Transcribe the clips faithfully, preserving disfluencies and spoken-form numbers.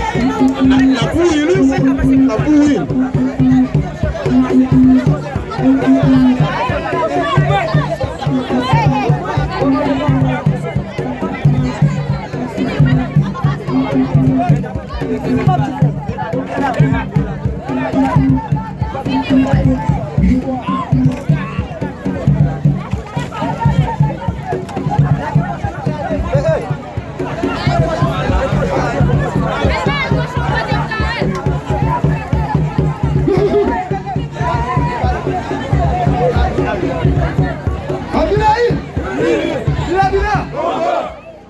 N ap, n ap mouri, wi. N ap mouri. Abdoulaye! Abdoulaye!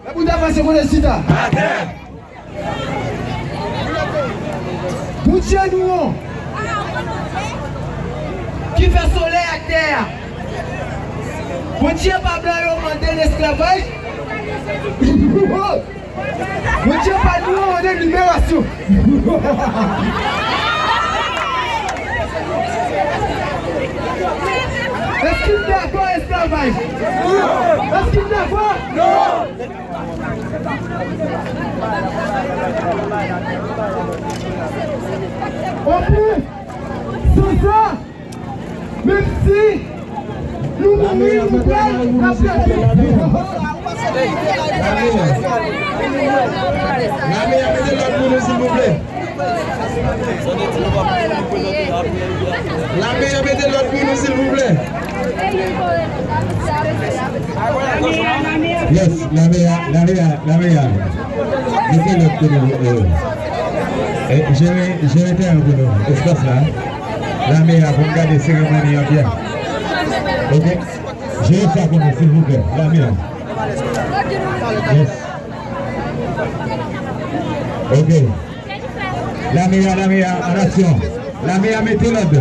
Lè pou ta pase kote chita. Bondye nou an, ki fè solèy ak tè a. Bondye pa blan yo mande lesklavaj. Bondye pa nou an mande liberasyon. Èske n dakò esklavaj? Èske n dakò? Oke, se sa. Menm si nou mouri, nou pral, n ap pèdi. Lame a, mete lòd pou nou, silvouplè. Lame a, mete lòd pou nou, silvouplè. Yes, lame a, lame a, lame a. Mete lòd pou nou, eh. Eh, jere, jere teren pou nou, espas la. Lame a pou n gade seremoni an byen. Oke? Jere sa pou nou, silvouplè. Lame a. Yes. Oke. Lame a, lame a, an aksyon. Lame a, mete lòd.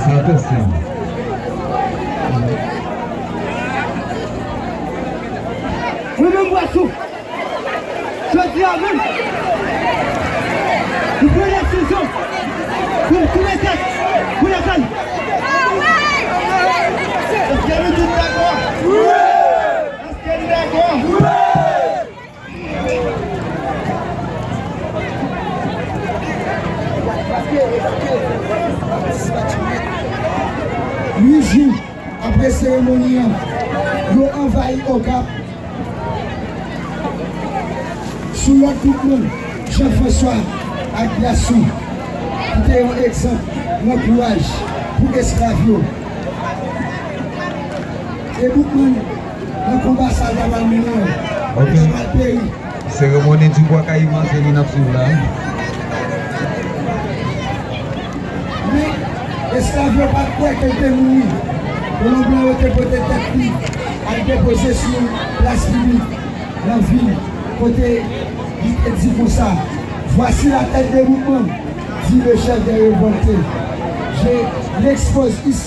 Atansyon. Mwen menm bwa sou. Jodi a menm, nou pran desizyon pou tou lè tèt, pou lè kay. Èske nou tout dakò? Èske nou dakò? Uit jou apre seremoni an, yo anvayi Okap sou lòd Boukman, Jean François ak Gaston, ki te yon egzanp nan kouraj pou esklav yo. E Boukman, nan konba sa l ta pral mennen an, li ta pral peri. Seremoni di bwa kayiman, se li n ap swiv la. Men, esklav yo pa t kwè ke l te mouri. Kolon blan yo te pote tèt li al depoze sou plas piblik nan vil, kote li te di konsa: Voici la tête de Boukman, dit le chef des révoltés. Je l'expose ici.